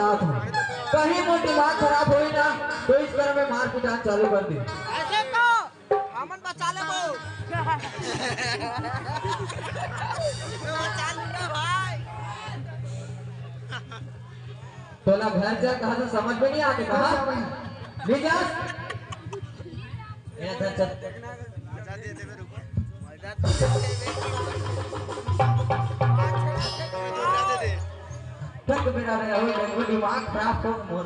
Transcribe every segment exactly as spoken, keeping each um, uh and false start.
कहीं मोर दिमाग खराब होई ना, तो इस तरह में मार पिटान चालू कर दे। ऐसे तो हमन बचा लेबो। बचा लूंगा भाई। तोला घर जा कहा तो समझ में नहीं आते कहा। ले जा। ए, अच्छा, अच्छा। थक बिना रहे हो, जब वो दिमाग खराब हो मोर।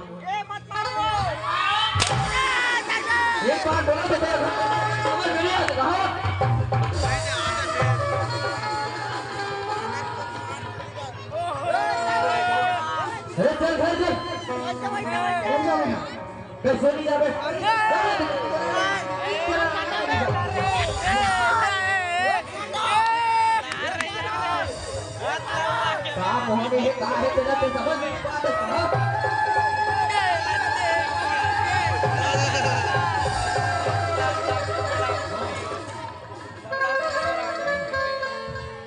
एक बार बोला तो तेरा घर समझ में नहीं आता, कहा? अरे चल घर चल। घर जा बेटा। कैसे नहीं जाबे? का मोहन हे, का हे, तेला तो समझ नहीं पाते, हाँ?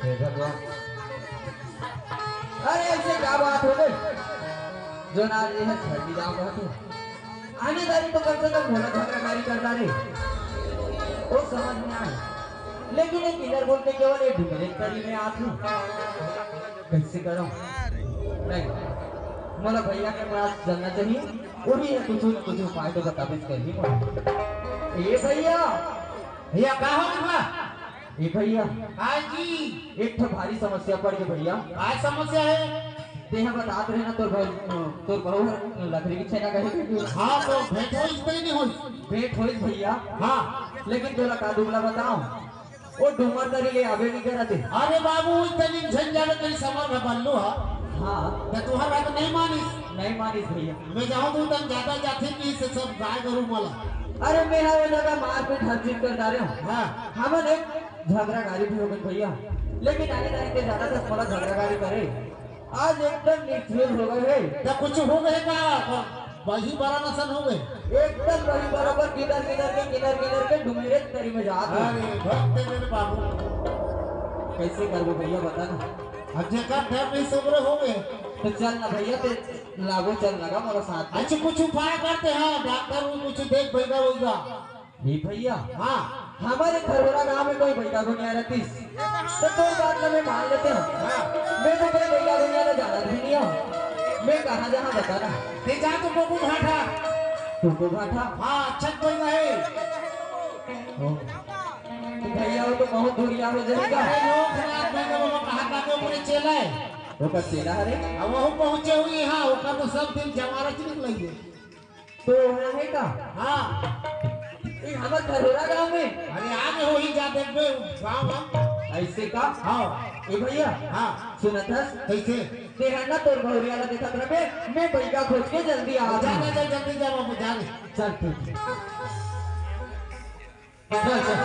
हे भगवान। अरे, ऐसे का बात हो गई? जो ना ये है, घर की जाओ, कहते। आने दारी तो कम से कम घोड़ा झगड़ा गाड़ी कर दारे। वो समझ में आए। लेकिन एक किलर बोल के केवल एक डुमरे करी में आत हूँ। कैसे करूँ? नहीं। मोला भैया के पास जाना चाहिए। वही है, कुछ न कुछ उपाय तो बताबे कर ही मोला। ए भैया। भैया, का हो गया? ए भैया। हाँ जी। एक ठो भारी समस्या पड़ गई भैया। का समस्या है? तेहा बतात रहे ना तोर भाई, तोर बहू हर लकड़ी की छेना कहे के। हाँ, तो भेंट होइस कि नहीं होइस? भेंट होइस भैया। हाँ। लेकिन तोला का दुबला बताओ, वो डूमर तरी ले आबे नहीं करत हे। अरे बाबू, उस दिन झन जावे तेरी समर में बल्लू हा। हाँ। तो तुहर बात नहीं मानिस। नहीं मानिस भैया। मैं जाऊँ तो तन ज्यादा जाथे कि इसे सब गाय गरु मोला। अरे मैं हर जगह मारपीट हर चीज कर डारे हूँ। हाँ। हमन एक झगड़ा गाड़ी भी हो गई भैया, लेकिन आने जाने के ज्यादा तक मोला झगड़ा गाड़ी करे। आज एकदम निठुर हो गए हे। तो कुछ हो गए का? वही बड़ा नसन हो गए। एकदम वही बराबर किधर किधर के, किधर किधर के डुमरे तरी में जात हे। अरे भक्त मेरे बाबू। कैसे करबो भैया बता ना। अब जेकर डर नहीं सोगरे हो गए। तो चल ना भैया, ते लागो चल लगा मोला साथ में। अच्छा कुछ उपाय करते हैं, डॉक्टर वो कुछ देख भैया होगा। हे भैया। हाँ। हमारे खरोरा गांव में कोई भैया को नहीं आ रहतीस। तो कोई बात ना, मैं मान लेते हूँ। हाँ। मैं तो कोई भैया को नहीं आ रहा, जाना भी नहीं हूँ। मैं कहाँ जहाँ बता रहा। ते जा तो कोको भाटा। कोको भाटा? हाँ, अच्छा कोई नहीं। ओ। तो भैया वो तो बहुत दूरिया हो जाएगा। अरे लोग रात में तो वो कहाँ का तो पूरे चेला है। वो का चेला है रे? अब वो पहुँचे हुए हैं, वो का तो सब दिन जवारा च निकलेंगे। तो वहाँ है का? हाँ। ये हमर खरोरा गांव में। अरे आगे हो ही जा देखबे, गांव हम। ऐसे का? हाँ। ए भैया। हाँ। सुनत हस? कैसे? तेरा ना तोर बहुरिया ला देखत रहे, मैं बैगा खोज के जल्दी आ जा, जा, जा, जल्दी जा बाबू, जा रे। चल ठीक है। चल, चल।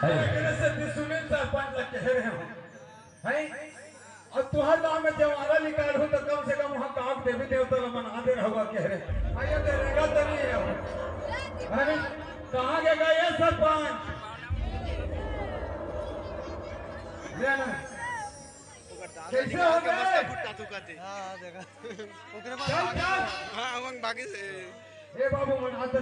एकरे सेती सुनील सरपंच ला कहे रहे हूँ, हैं? अउ तुंहर गांव में जवारा निकालहूं त कम से कम उहां गांव के देवी देवता ला मना दे रहूं कहे रहे। अइया दे रेंगा त नहीं हे। अरे, कहां गे गा ये सरपंच? ले ना। कइसे हो गे? हाँ, हाँ, देखा। ओकरे बाद चल, चल। हाँ, अमंग बाकी से। ए बाबू, मन हाथ रे।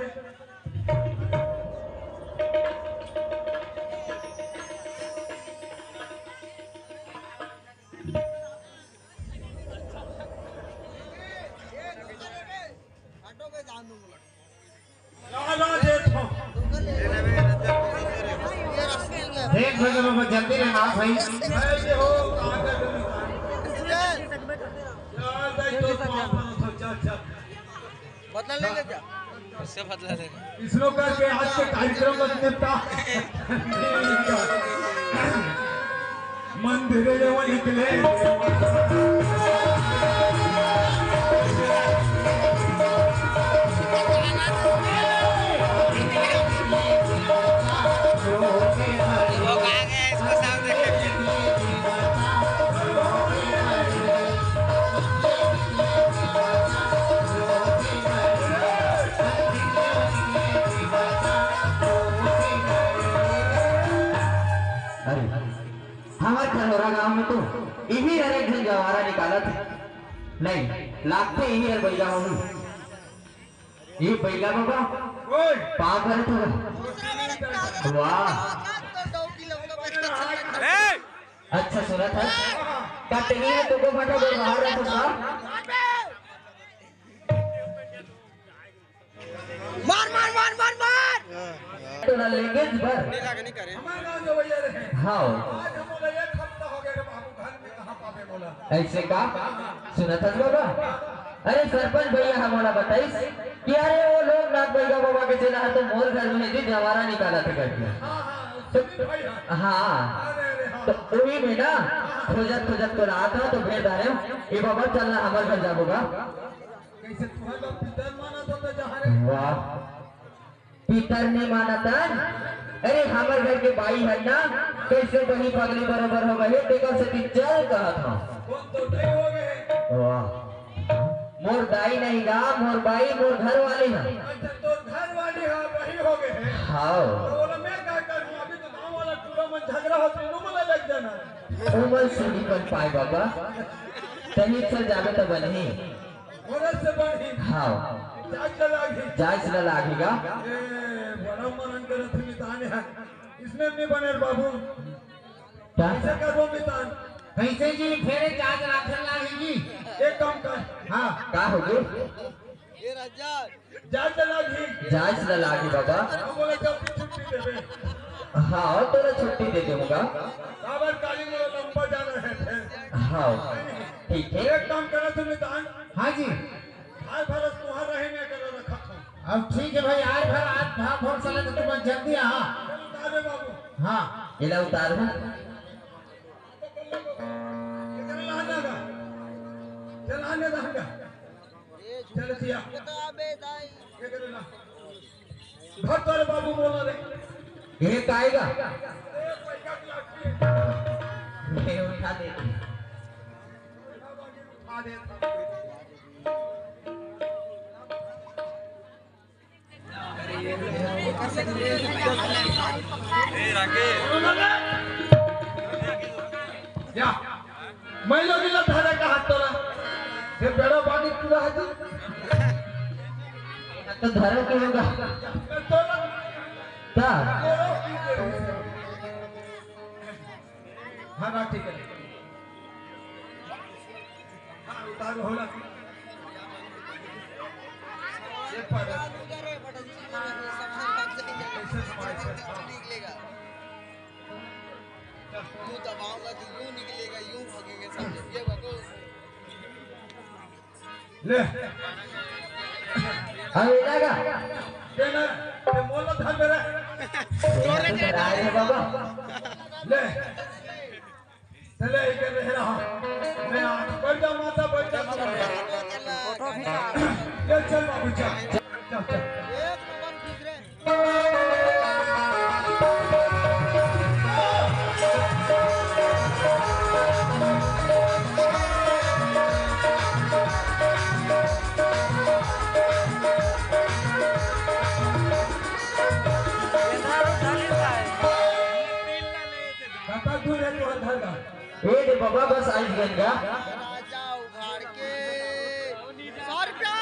ला, ला, दे दो। देख भाई, जल्दी रे, ना भाई। बदला ले ले क्या? उससे बदला ले। इसरो करके आज के कार्यक्रम में निपटा। मंदिर ले वो निकले। अरे, हमर खनौरा गांव में तो इही हर एक झन जवारा निकालत हे। नहीं, लागथे इही हर बइगा होही। ये बइगा बाबा, ओए! पाँव धरे थोड़ा। वाह। ए! अच्छा सुनत हस। का तेही हे तो को फटा बोल बाहर रख सा। मार, मार, मार, मार, मार। तोला लेंगे इस बार। हमारे गांव जो भैया रहे। हाँ। आज हम बोला, एक हफ्ता हो गया रे बाबू, घर में कहाँ पावे बोला। ऐसे का? सुनत हस बाबा? अरे सरपंच भैया ह मोला बताइस कि अरे वो लोग नाथ बइगा बाबा के चेला ह तो मोर घर में जी जवारा निकालत हे करके। हाँ, हाँ, तो सुनील भाई, हाँ। हाँ, अरे, अरे, हाँ। तो उही में ना खोजत खोजत तोला आत हंव तो भेंट डारे हंव। ए बाबा, चल ना हमर घर जाबो गा। कइसे तुंहर लोग पितर मानत हो तो जहाँ रे। वाह। पितर नइ मानत हन। अरे, हमर घर के बाई हर ना, कइसे बही पगली बरोबर हो गए, तेकर सेती चल कहत हंव। कौन तो नहीं हो गए? वाह। मोर दाई नहीं गा, मोर बाई, मोर घर वाली ह। अच्छा, तोर घर वाली ह, वही हो गए। हाँ। तो बोला, मैं का करूँ? अभी तो गांव वाला टूरा मन झगड़ा होत हे, मोला लग जाना। ओमन सुनी पन पाए बाबा। तही चल जाबे त बनही। मोरे से बनही। हाँ। जांच ला लागही। जांच ला लागही गा। ए, बड़ा मरण करत हे मितान हे। इसने नहीं बने रे बाबू। का? कइसे करबो मितान? कइसे जी फेरे जांच राखन लागही जी? एक काम कर। हाँ। का होगे? ए राजा। जांच ला लागही। जांच ला लागही बाबा। हम बोले जब भी छुट्टी देबे। हाँ, तोला छुट्टी दे देहूँ गा। काबर काली मोला लंबा जाना हे फेर। हाँ, ठीक हे। एक काम करा तू मितान। हाँ जी। आज भर तुंहर रहे में कर रखा था। अब ठीक हे भाई, आज भर, आज भर, भर चले तो तुम जल्दी आ। चल उतारे बाबू। हाँ, एला उतार हूँ। चल आने दहन गा। चल आने दहन गा। चल सिया। घर तोरे बाबू बोला रे। ये काएगा? ये उठा दे। उठा दे। या, मैं लोग इला धरे का हाथ तोला। ये बेड़ा पानी पूरा है जी। तो धरो के होगा। तोला। ता। हाँ, ना, ठीक है। हाँ, उतार होला। ये पर। ऐसे smile से। यूं दबाऊंगा तो यूं निकलेगा, यूं भागेंगे सब। ये भागो। ले। अबे लगा। तेना, ते मोला धर मेरा। अरे बाबा। ले। चले, इधर रह रहा। मैं आज बैठ जा, माता, बैठ जा। फोटो खींचा। ले चल बाबू, चल। चल, चल। कतक दूर है तोर घर का? ए दे बाबा, बस आइस गंगा। राजा उघाड़ के। सौ रुपया।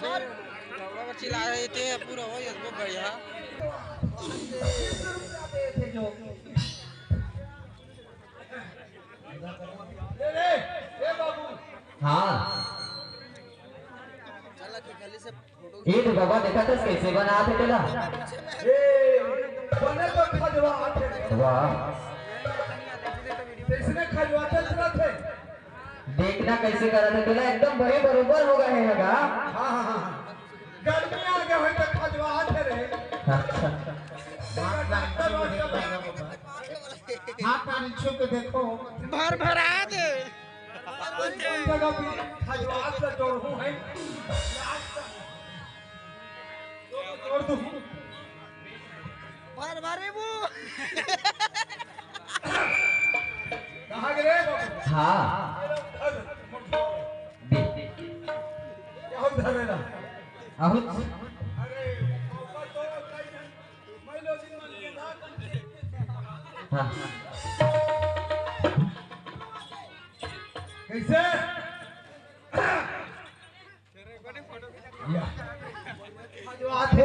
सौ रुपया। बाबा चिल्ला रहे थे, पूरा हो जाए तो बढ़िया। ए, ए, ए बाबू। हाँ। चला कि खाली से ए तो बाबा, देखा थस कैसे बनात हे तेला? ए, बने तो खजवात हे। वाह। कैसने खजवात हे? देखना कैसे करत हे तेला, एकदम बड़े बरोबर हो गए हे गा। हाँ, हाँ, हाँ। गर्मी आ गया हो तो खजवात हे रे। अच्छा। Doctor, doctor. हाथ पानी छू के देखो। भर भरा दे। कोई जगह भी खजवात से जोड़ू है। जोड़ दूं। भर भरे वो। कहाँ गए? हाँ। क्या उधर है ना? अरे, पापा तो कहीं हाँ। कैसे? या। जो आते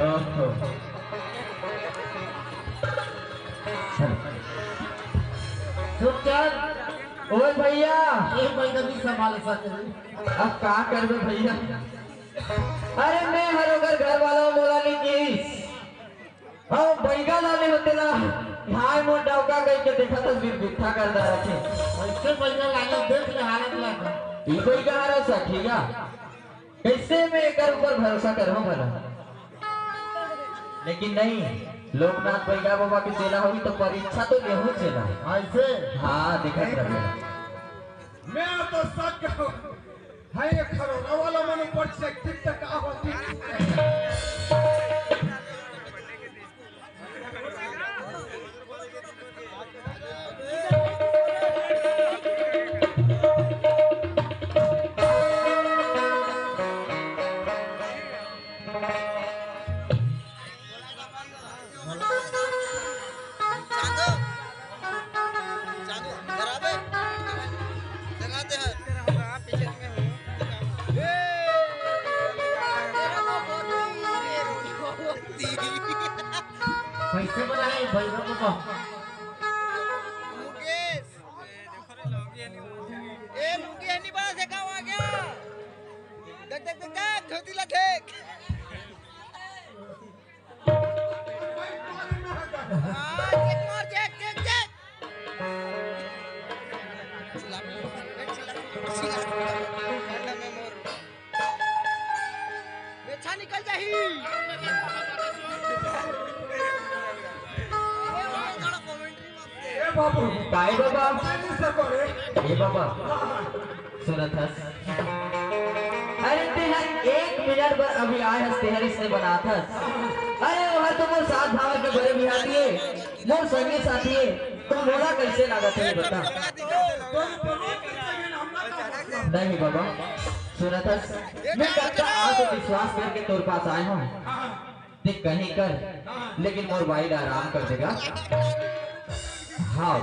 ओहो। सुखचंद, ओए भैया। ये भाई कभी संभाल सकते हैं। अब का करबे भैया? अरे मैं हर ओकर घर वाला मोला नहीं की। हम बैगा लाने होते ना। भाई मोर डौका कह के देखा था, फिर बिठा कर दा रखे। ऐसे बैगा लाने देख ले हालत ना। ई बैगा हरा सा, ठीक है? कैसे मैं एकर ऊपर भरोसा करहूं भला? लेकिन नहीं, लोकनाथ बैगा बाबा के चेला होही तो परीक्षा तो लेहू चेला। ऐसे? हाँ, दिखत रहे। मैं तो सच कहूं, है ये खरोड़ा वाला मन ऊपर से कित तक आ होती। चांदो, चांदो, इधर आ बे। जगाते हैं। कैसे बनाए भैरव को? मुकेश। ए, लुंगी हनी बड़ा से का आ गया? देख, देख, देख, देख, धोती ला देख। हाँ, देख मार, देख, देख, देख। चिल्ला, चिल्ला, चिल्ला, ठंडा में मोर। अच्छा निकल जाही। ए बाबू, काय बाबा? काय नहीं सको रे? ए बाबा, सुनत हस? अरे तेहा एक मिनट बर अभी आए हस, तेहर इसने बनात हस। अरे वह तो मोर साथ भाव के बड़े बिहाती है, मोर संगी साथी है, तो मोला कैसे लागत है बता? नहीं बाबा, सुनत हस? मैं कब तक आस विश्वास करके तोर पास आए हूँ। देख कहीं कर, लेकिन मोर बाई ला आराम कर देगा। हाँ।